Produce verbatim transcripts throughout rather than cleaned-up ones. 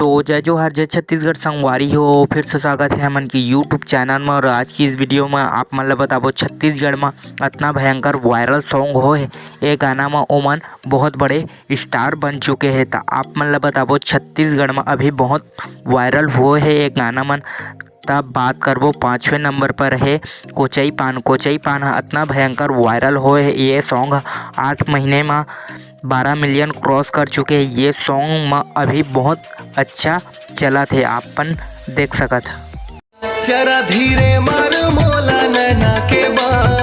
तो जय जोहार, जय छत्तीसगढ़ संगवारी हो, फिर से स्वागत है हमन की YouTube चैनल में। और आज की इस वीडियो में आप मन ल बताबो, छत्तीसगढ़ में अतना भयंकर वायरल सॉन्ग हो है, ये गाना में ओमन बहुत बड़े स्टार बन चुके हैं। तो आप मन ल बताबो, छत्तीसगढ़ में अभी बहुत वायरल हो है ये गाना मन। तब बात करबो, पाँचवें नंबर पर है कोचई पान। कोचई पान ह अतना भयंकर वायरल हो है ये सॉन्ग, आठ महीने में बारह मिलियन क्रॉस कर चुके हैं। ये सॉन्ग में अभी बहुत अच्छा चलत है, आपन देख सकत ह। जरा धीरे मार मोला नैना के बान।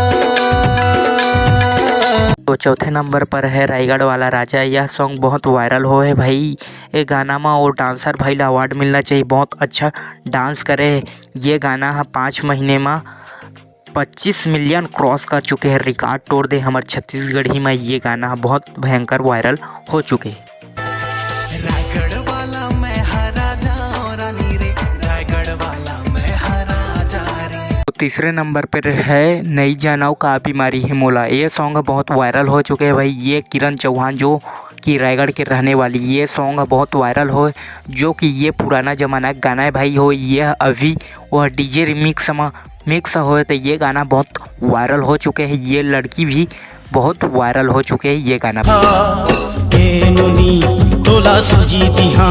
तो चौथे नंबर पर है रायगढ़ वाला राजा। यह सॉन्ग बहुत वायरल हो है भाई। ये गाना में वो डांसर भाई ला अवार्ड मिलना चाहिए, बहुत अच्छा डांस करे है। ये गाना ह पाँच महीने में पच्चीस मिलियन क्रॉस कर चुके हैं, रिकॉर्ड तोड़ दे हमर छत्तीसगढ़ी में। ये गाना ह बहुत भयंकर वायरल हो चुके हैं। रायगढ़ वाला मैं हा राजा रानी रे, रायगढ़ वाला मैं हा राजा रे। तो तीसरे नंबर पर है नई जानव का बीमारी है मोला। ये सॉन्ग बहुत वायरल हो चुके हैं भाई। ये किरण चौहान जो कि रायगढ़ के रहने वाली, ये सॉन्ग बहुत वायरल हो, जो कि ये पुराना जमाना का गाना है भाई हो। ये अभी वह डीजे रिमिक्स में मिक्स होए, तो ये गाना बहुत वायरल हो चुके हैं। ये लड़की भी बहुत वायरल हो चुके हैं ये गाना। ए नोनी, तोला सूजी दिहा।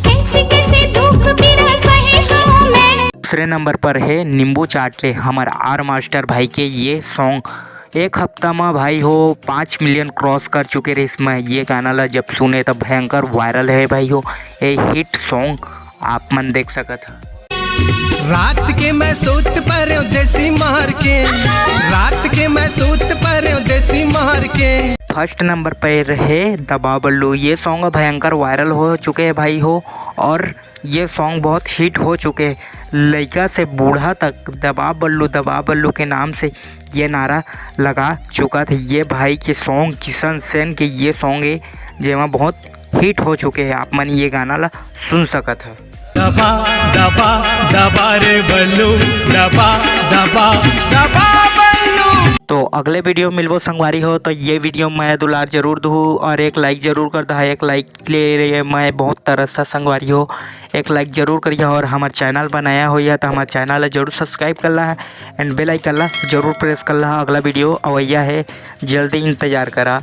कैसे कैसे दुख पीरा सहे हूँ मैं। दूसरे नंबर पर है नींबू चाट ले हमर आर मास्टर भाई के ये सॉन्ग। एक हफ्ता में भाई हो पाँच मिलियन क्रॉस कर चुके रहिस। मैं ये गाना ला जब सुने तब भयंकर वायरल है भाई हो, ये हिट सॉन्ग आप मन देख सकत ह। रात के मैं सूत परेव देसी मार के, रात के मैं सूत परेव देसी मार के। फर्स्ट नंबर पर है दबा बल्लू। ये सॉन्ग भयंकर वायरल हो चुके हैं भाई हो, और ये सॉन्ग बहुत हिट हो चुके हैं। लइका से बूढ़ा तक दबा बल्लू, दबा बल्लू के नाम से ये नारा लगा चुका था। ये भाई के सॉन्ग, किशन सेन के ये सॉन्ग है, जेमा बहुत हिट हो चुके हैं। आप मन ये गाना ला सुन सकत ह। दबा, दबा, दबा रे बल्लू, दबा, दबा, दबा बल्लू। तो अगले वीडियो मिलबो संगवारी हो, तो ये वीडियो मैं दुलार जरूर दूँ और एक लाइक जरूर कर दहा। एक लाइक ले रहे मैं बहुत तरस था संगवारी हो, एक लाइक जरूर करिए। और हमार चैनल पर नया होइया तो हमार चैनल ला जरूर सब्सक्राइब कर ला एंड बेल आइकन ला जरूर प्रेस कर ला। अगला वीडियो अवैया है, जल्दी इंतजार करा।